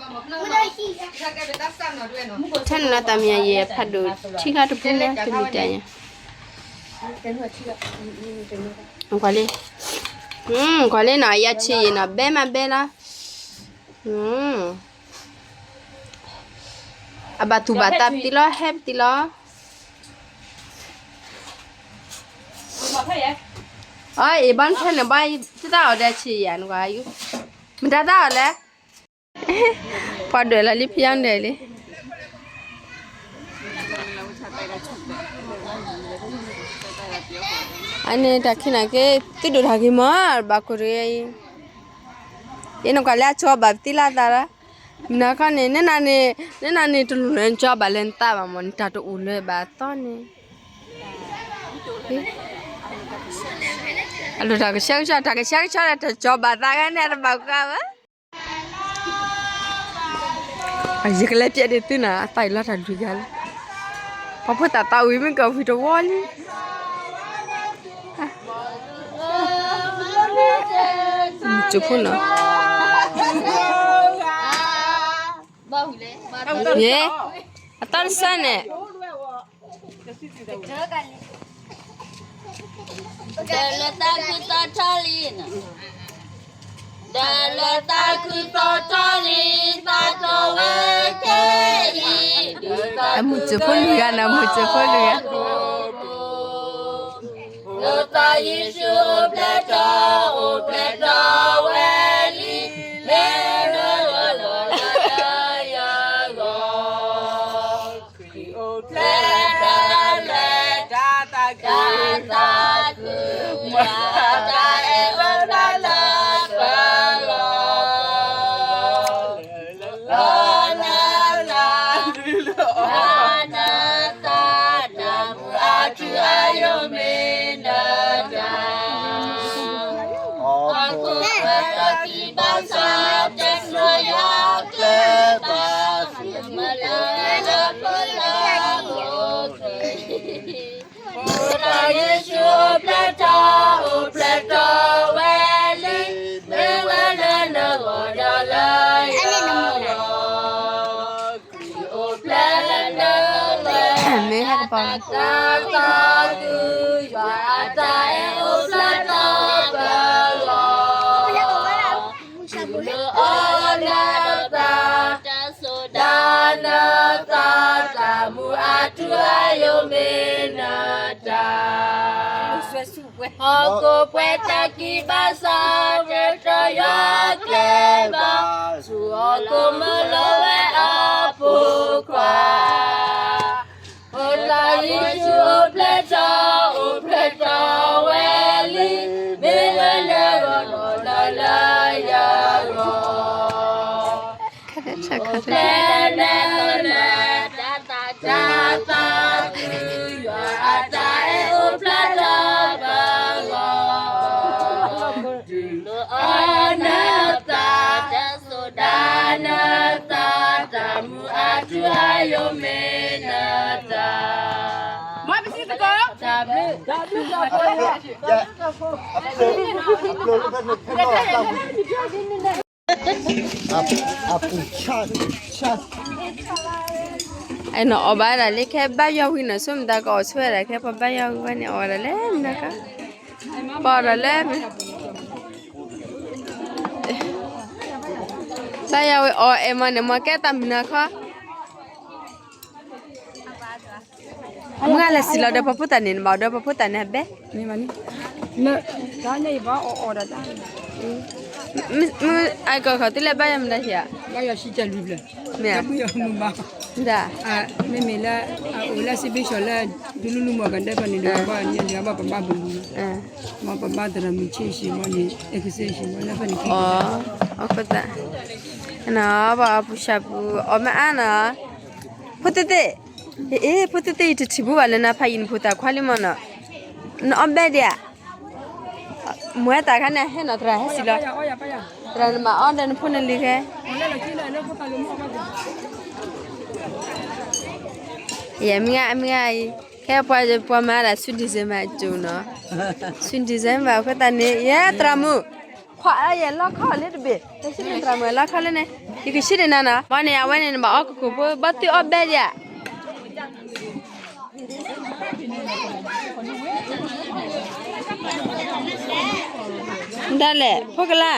ထဲနလီၤတၢ်မံၤယၤယံၤ ဖးဒိၣ်ထံခါတပူၤန့ၣ် တမံၤတၢ်ယၤ, ကွၢ်လံ, ကွၢ်လံနီၤ ယဆံးယံၤနီၤ ဘဲမးဘဲလီၤ, အဘၣ်သူၣ်ဘၣ်သးပသံလီၤ ဟဲပသံလီၤ. အီ အံၤဘၣ်နထဲန့ၣ်ဘၣ် တၢ်အီၣ်ဒီးဆံးယၤနကွၢ်, မတၤတၢ်အီၣ်လဲၣ်, ပှၤဒွဲၣ်လီၤလံ ဖယါဒွဲၣ်လံ. အန့ၣ်တၢ်ခံနာ်က့ သုဒိၣ်တၢ်ဂ့ၤမး ဘၣ်ကိၢ်တဂ့ၤအံၤ, ယနကွၢ်လၢအကၠီဘၣ်ပသံလၢအသးလီၤ, မနုၤခီန့ၣ် နနာ်န့ၣ် နနာ်န့ၣ် တလိၣ်လၢနကၠီဘၣ်လၢနသးဘၣ်မး နတၢ်တအိၣ်လၢၤဘၣ်အသီန့ၣ် အလိၣ်တၢ်ကဆှဲကဆှီ တၢ်ကဆှဲကဆှီဒီး တၢ်ကၠီဘၣ်သးဂၤန့ၣ် အတဘၣ်ဃးဘၣ်. ယကလဲၤပျဲဒ်သုနီၤ အသးအံၤလီၤတၢ်ဒုးယၤလံ, ပှၤဖိသၣ်သးဝံၤမ့ၢ်ကဝံၤတဝီလံ. ကၠိဖိနီၤ, ယဲ, အသီတဆၢန့ၣ် က ဒီးလၢသးခုသီထီၣ်လံ, ဒီးလၢသးခုသီထီၣ်လံ, သးထီၣ်ဝဲခဲအံၤ, အမုၢ်စၢၤဖိလွံၢ်ဂၤန့ၣ်, အမုၢ်စၢၤဖိလွံၢ်ဂၤ လၢသးယ့ၣ်ၡူးအိၣ်ဖျဲၣ်ထီၣ်, အိၣ်ဖျဲၣ်ထီၣ်ဝဲလံ, မ့ၢ်လၢလီၤလီၤလၢယဂီၢ်, ခရံာ်အိၣ်ဖျဲၣ်ထီၣ်လၢတၢ်သးခု, တၢ်သးခု, တၢ်အဲၣ်အိၣ်ဖျါလၢပဂီၢ်, လၢလီၤလၢလၢ နသး, တၢ်မူအထူအယိာ်မ့ၢ်နတၢ်, ဟီၣ်ခိၣ်ပှၤတၢ်သံဘၣ်ဆါ, တၢ်စၢၤယွၤကျဲဘၣ်, မၤလၢလၢဖိလၢဖိ, ဖိသၣ်ယ့ၣ်ၡူးအိၣ်ဖျဲၣ်ထီၣ်, အိၣ်ဖျဲၣ်ထီၣ်ဝဲလံ, မ့ၢ်ဝဲလၢနဂီၢ်ဒီးလၢယဂီၢ် မ့ၢ်ဟဲကပၤ, တၢ်သးခု, ယွၤအတၢ်အဲၣ်အိၣ်ဖျါထီၣ်ပဂီၢ်, လၢအီၤနသး, တၢ်စိတၢ်နသး, တၢ်မူအထူအယိာ်မ့ၢ်နတၢ် ဟီၣ်ခိၣ်ပှၤတၢ်သံဘၣ်ဆါ, တၢ်စၢၤယွၤကျဲဘၣ်, ဆူဟီၣ်ခိၣ်မုၢ်လီၤဝဲအဖိခွါ, ဖိသၣ်ယ့ၣ်ၡူးအိၣ်ဖျဲၣ်ထီၣ်, အိၣ်ဖျဲၣ်ထီၣ်ဝဲလံ, မ့ၢ်ဝဲလၢဂီၢ်ဒီးလၢယဂီၢ် တၢ်သးခု, ယွၤအတၢ်အဲၣ်အိၣ်ဖျါထီၣ်ပဂီၢ်, တုၤလၢအီၤနသး, တၢ်စိတၢ်နသး, တၢ်မူအထူအယိာ်မ့ၢ်နတၢ် မ့ၢ်ပစံးသကိး, တၢ်ဘျုး, တၢ်ဘျုး, အပူၤဆၣ်, ဆၣ်, အဲၣ်နအီၣ်ဘၣ်ဒၣ်လၢခဲဘၣ်ယွၤဝံၤနီၤ, ဆိမိၣ်သးကအီၣ်ဆိဝဲဒၣ်ခဲပှၤဘၣ်ယွၤဝံၤဘၣ်န့ၣ် အီၣ်ဝဲဒၣ်လၢမနုၤကါ, ပအီၣ်ဒၣ်လၢ ဘၣ်ယွၤဝံၤအီၣ်အဲၣ်မးန့ၣ် မ့ၢ်ကဲတၢ်မုၢ်နၤခီ မုၢ်ဂၤလဲၤစံးလီၤဒီးပှၤဖိသၣ်န့ၣ် နဘၣ်အီၣ်ဒီးပှၤဖိသၣ်န့ၣ်အဘဲ, မ့ၢ်, တၢ်န့ၣ်ယဘၣ်အီၣ်အီၣ်ဒီးတၢ်, မ့ၢ်အကီၢ်ခီၣ်သုလၢဘၣ်ယွၤမနုၤဟံၣ်ဧါ, ဘၣ်ယွၤဆံတၢ်လွံၢ်ဖျၢၣ်, မ့ၢ်ဧါ, မ့မ့ၢ်လၢ, မ့မ့ၢ်လၢ, အအိၣ်လၢစ့ဘ့ၣ်စီၣ်လၢ, ဒူလူလူမီၢ်ကဒဲဖီန့ၣ် ဒုးဘၣ်, ဒုးဘၣ်ပဘၣ်ဘၣ်, မ့ၢ်ပဘၣ်သရၣ်မုၣ်ဆ့ၣ်ဆ့ၣ်မ့ၢ်န့ၣ် အဲၣ်ကစ့ၣ်ဆ့ၣ်မ့ၢ်လၢဖဲန့ၣ်, အဃိသတး, နဘၣ်အီၣ်ပူၤဆၣ်ပူၤ အီၣ်မ့ၢ်အါနီၤ, ဖိသ့ၣ်သ့ၣ်, အ့ၣ် ဖိသ့ၣ်သ့ၣ် ယတထံၣ်ဘူးဘၣ်လၢနဖးယံၤနဖိသၣ်ခွါလံမ့ၢ်နီၤ, နအီၣ်ဘဲဒံးဧါ, မ့ၢ်ဝဲတၢ်ခါန့ၣ် ဟဲနီၤသရၣ်ဟဲစံးလီၤ, သရၣ်နဘၣ်အီၣ်ဒီးနဖိနလံၤခဲ ယမ့ၢ်ဂ့ၤ, မ့ၢ်ဂ့ၤအံၤ, ခဲပှၤပှၤမၤဒၣ်ဆူ December အကၠိနီၤ, ဆူ December အဃိသတးန့ၣ် ယဲသရၣ်မုၣ်, ခွါယဲလီခီလၢတဘ့ၣ်, ယဆံးန့ၣ်သရၣ်မုၣ်လီခီလၢန့ၣ်, ယကဆံးန့ၣ်နၤနီၤ, ဘၣ်န့ၣ် အဝဲန့ၣ်နဘၣ်အီၣ်ကကိၢ်ဖိ ဘၣ်သုအီၣ်ဘဲဒံးဧါ ဒ်လဲၣ် ဖိကလါ,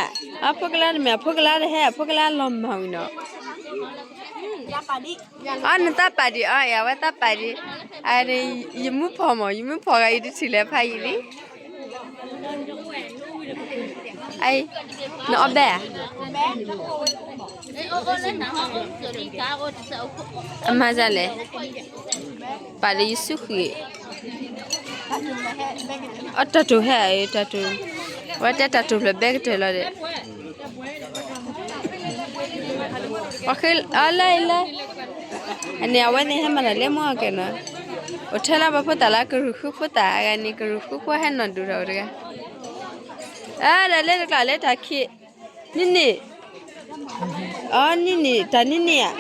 အဖိကလါတမ့ၢ် အဖိကလါတဟဲ အဖိကလါလီၤမၢ်ဝံၤနီၤ, အနသးပာ်ဒံး အဝဲသးပာ်ဒံး, ယမုၢ်ဖီၣ်မး ယမုၢ်ဖီၣ်ဂၤအံၤတထံၣ်လၢဖးယံၤလံ, နအီၣ်ဘဲဧါ အမၤဒ်လဲၣ်, ပာ်လၢယစုဃံ, အတၢ်တိၢ်ဟဲ, တၢ်တိၢ်, အဝဲတဲတၢ်တိၢ်ဖျၢၣ်ဘဲကတၢၢ်လီၤဒီး, ပှၤဃ့အီၤလၢအံၤလၢ, အန့ၣ်အဝဲသ့ၣ်ဟဲမၤတၢ်လၢမုၢ်အကဲနီၤ, အိၣ်ထဲလၢပှၤဖိသၣ်လၢကရူၢ်ဃုဖိသၣ်အဂၤန့ၣ် ကရူၢ်ဃုဖိဟဲနီၢ်ဒိၣ်ထီၣ်အိၣ်တဂၤ, အဒီးလၢတကျါလၢတၢ်ခံး, နံၣ်နံၣ်, အနံၣ်နံၣ် တၢ်နံၣ်နံၣ်ဧါ,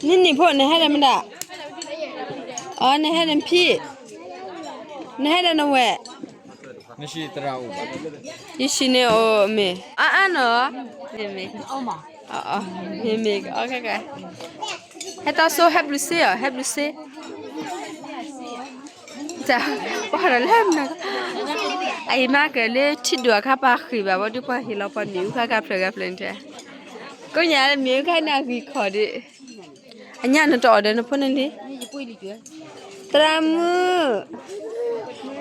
နံၣ်နံၣ်ဖိ နဟဲဒီးမတၤ, အနဟဲဒီးနဖံ, နဟဲဒီးနဝဲၢ်, ယဆံးန့ၣ်အိၣ်မ့ၢ် အါအါနီၤ, မ့ၢ်မ့ၢ်, မ့ၢ်မ့ၢ်, ဟဲတၢ်ဆိ ဟဲဘျုးစ့ဧါ ဟဲဘျုးစ့, တၢ်ပှၢ်ဒီးလၢမနုၤ, အအံၤမ့ၢ်ကလၢထံဒိၣ်အခါပှၤဃ့ၢ်ဘၣ်ဘီဒုးပှၤဟ့ၣ်လီၤပှၤမ့ၣ်အူခါခါဖျၢၣ်ဂၤဖျၢၣ်န့ၣ်တဲ, ကိးညါလၢမ့ၣ်အူခါန့ၣ်အဂံၢ်ခီၣ်ဒံး, အညါနတအီၣ်ဒီးနဖိန့ၣ်လံ, သရၣ်မုၣ်,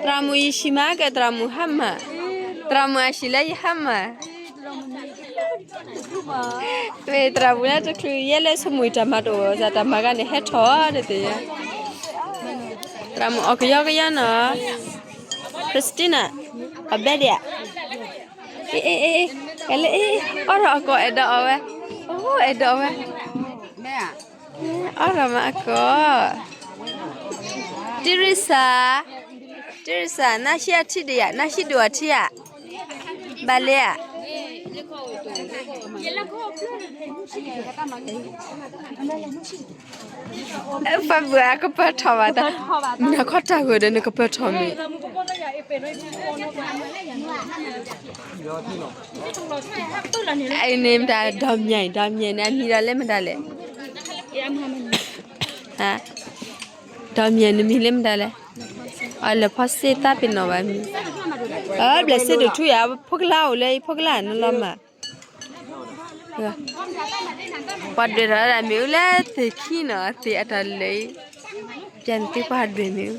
သရၣ်မုၣ်ယဟံၣ်မၤကဲသရၣ်မုၣ်ဟါမၢ်, သရၣ်မုၣ်အဟံၣ်လၢယဟါမၢ် မ့ၢ်သရၣ်မုၣ်လၢတချုးယဲလၢဆိမိၣ်တၢ်မၤတအိၣ် စးတၢ်မၤဂၤန့ၣ်ဟဲထီၣ်ဒ်သိးယဲ, သရၣ်မုၣ်အီၣ်ကယီကယီနီၤ, Christina, အဘဲဒၣ်ဧါ, အ့ အ့ အ့ အ့ ကဲလၢအ့ အီၣ်ထီၣ်အကိးအဲၣ်ဒိးအီၣ်ဝဲ, အိ အဲၣ်ဒိးအီၣ်ဝဲ, အီၣ်ထီၣ်မးအကိး, Teresa, Teresa, နၢ်ဟံၣ်အထံဒံးဧါ, နၢ်ဟံၣ်ဒိၣ်အထံဧါ, ဘၣ်လဲၣ်ဧါ ပှၤဘုၣ်အကပၢၤထီၣ်ဘၣ်တၢ်, နခီၣ်တၢ်ဂိၢ်ဒီးနကပၢၤထီၣ်မ့ၢ်, အန့ၣ်မတၤ ဒီမၠဲၣ်, ဒီမၠဲၣ်န့ၣ် အမံၤဒီးလၢမတၤလဲၣ်, ဒီမၠဲၣ်နမံၤလၢမတၤလဲၣ်, အလဲၤဖီစ့သးပ့ၤနီၣ်ဘၣ်မံၤ, အဘျဲၣ်စ့ဒိၣ်ထူယၤ, ဖိကလါအိၣ်လၢအံၤ ဖိကလါနလီၤမၢ် ပှၤဒွဲၣ်ထီၣ်ဒၣ်မ့ၣ်အူလၢသ့ၣ်ခံနီၤ, သ့ၣ်အတၢ်လၢာ်အံၤ, ပျဲနသုပှၤဒွဲၣ်မ့ၣ်အူ,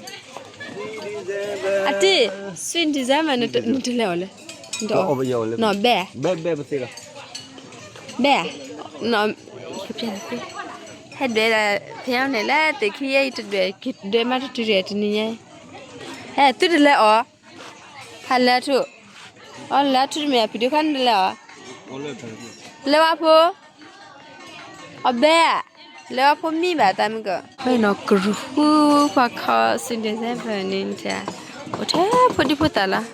အတံၢ်, Sweet December နတလဲၤအီၤလၢ, နီၢ်ဘဲ, ဘဲ, ဟဲဒွဲၣ်ဒၣ်ဖဲန့ၣ်လၢသ့ၣ်ခံယဲအံၤတဒွဲၣ်, က့ၤဒွဲၣ်မးတတုၤတနံၤညါ, ဟဲသုတလဲၤအီၤ, ဖးလဲၤထူၣ်, အီၤလဲၤထူၣ်တမ့ၢ်အဖံးဒုခါန့ၣ်တလဲၤအီၤ, လဲၤဝဲဖိ အဘဲဧါ, လဲၤဝဲဖိမံဘၣ်သးမုၢ်ကီး, နီၢ်ကရူၢ်ဃုပှၤခီ Sweet December န့ၣ်, အိၣ်ထဲဖိဒံဖိသၣ်လီၤ,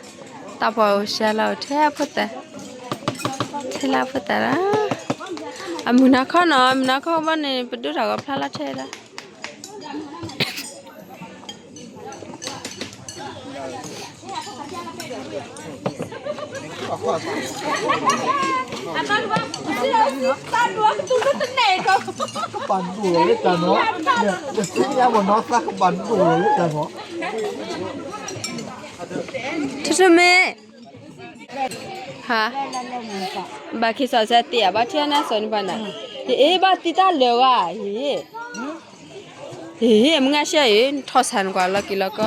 တၢ်ပှၢ်အိၣ်စှၤလီၤ အိၣ်ထဲဖိသၣ်, ထဲလၢဖိသၣ်လီၤ, အမုၢ်နၤခီနီၤ မုၢ်နၤခီဘီန့ၣ် ပဒိတၢ်ဂီၤဖျါလီၤထဲလီၤ ကပာ်ဒိၣ်လီၤလၢတၢ်နီၤ, ယသ့ၣ်ညါမ့ၢ်နီၤ သးကပာ်ဒိၣ်လီၤလၢတၢ်နီၤ, ထူထူမ့ၢ်, ဟါ, ဘၣ်က့ၤစီၤစဲသ့ၣ်ဧါ ဘၣ်ထံၣ်နၤစီၤန့ၣ်ပှၤနၤ, ယအ့ဘၣ်သံတၢ်လၢာ်ဝဲ, ဟ့ၣ်, ဟ့ၣ် မုၢ်ငါရှဲအံၤ ထီၣ်ဆၣ်နကွၢ်လီၤက့ၤလီၤကီ,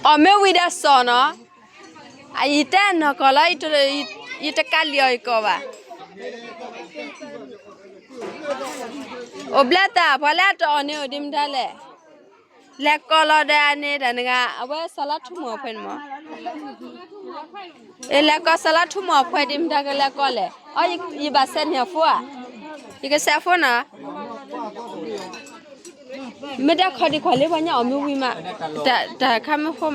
အီၣ်မ့ၢ်ဝံၤဒီးစီၤနီၤ, အယတဲနီၢ်ကီၢ်လီၤ, ယတကးလံာ်အီၤယကီၢ်ဘၣ်, အိၣ်ဘျဲၣ်သး ပှၤလၢအတအီၣ်န့ၣ်အိၣ်ဒံးမတၤလဲၣ်, လဲၤကီၢ်လီၤဒီးအန့ၣ်တၢ်နဂၤ အဝဲစီၤလါထူမီၢ်အဖှဲးန့ၣ်မး အ့ လဲၤကီၢ်စီၤလါထူမီၢ်အဖှဲးဒံးမတၤကလဲၤကီၢ်လဲၣ်, အီ ယဘၣ်စဲးန့ၢ်အဖိဧါ, ယကစဲးအဖိနီၤ, မ့ၢ်တၢ်ခီဒံးကွၢ်လၢပှၤညါအီၣ်မ့ၢ်ဝံၤမး, တၢ်ခါမ့ၢ်ဃိမး,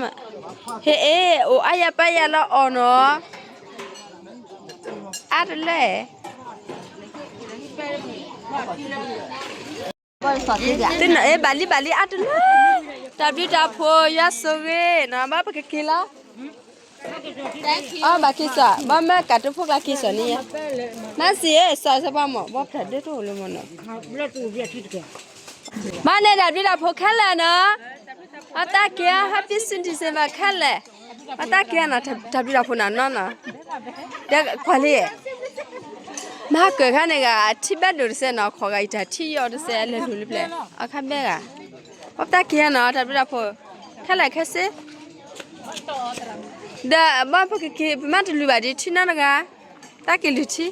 ဟ့ၣ်အ့ အိၣ်အါယၤပၢ်ယၤလၢအီၣ်နီၤ, အါတလၢ သ့ၣ်နီၣ်အ့ ဘၣ်လံဘၣ်လံအါတလၢ, တၢ်ဘျုးတၢ်ဖှိၣ်ယွၤဆိၣ်ဂ့ၤနီၤ, ဘၣ်ပကက့ၤလီၤ, အီ ဘၣ်က့ၤစး ဘၣ်မ့ၢ်ကးတဖိကျါက့ၤစးန့ၣ်ယဲ, မၤစံးအ့ စးစပှၢ်မး ဘၣ်ဖျါဒၢတအိၣ်လၢမးနီၤ, ဘၣ်န့ၣ်တၢ်ဘျုးတၢ်ဖှိၣ်ခဲလၢာ်နီၤ, အတၢ်က့ၤ Happy Sweet December ခဲလၢာ်, အတၢ်က့ၤနီၤ တၢ်ဘျုးတၢ်ဖှိၣ်နီၤနီၤနီၤ, ဒီးကွၢ်လံ မၤကၢၢ်ခါန့ၣ်ဂၤ အထံဘဲဒိၣ်တစဲးနီၤ, ခိးဂၤအံၤတၢ်ထံယီၤတစဲး လဲၤလူၤလံပျဲၢ် အခါဘဲဂၤ, ပတၢ်က့ၤနီၤ တၢ်ဘျုးတၢ်ဖှိၣ် ခဲလၢာ်ခဲဆ့, ဒီးဘၣ်ပကက့ၤ ပမ့ၢ်တလူၤဘၣ်ဒီးထံနီတဂၤ, တၢ်က့ၤလူၤထံ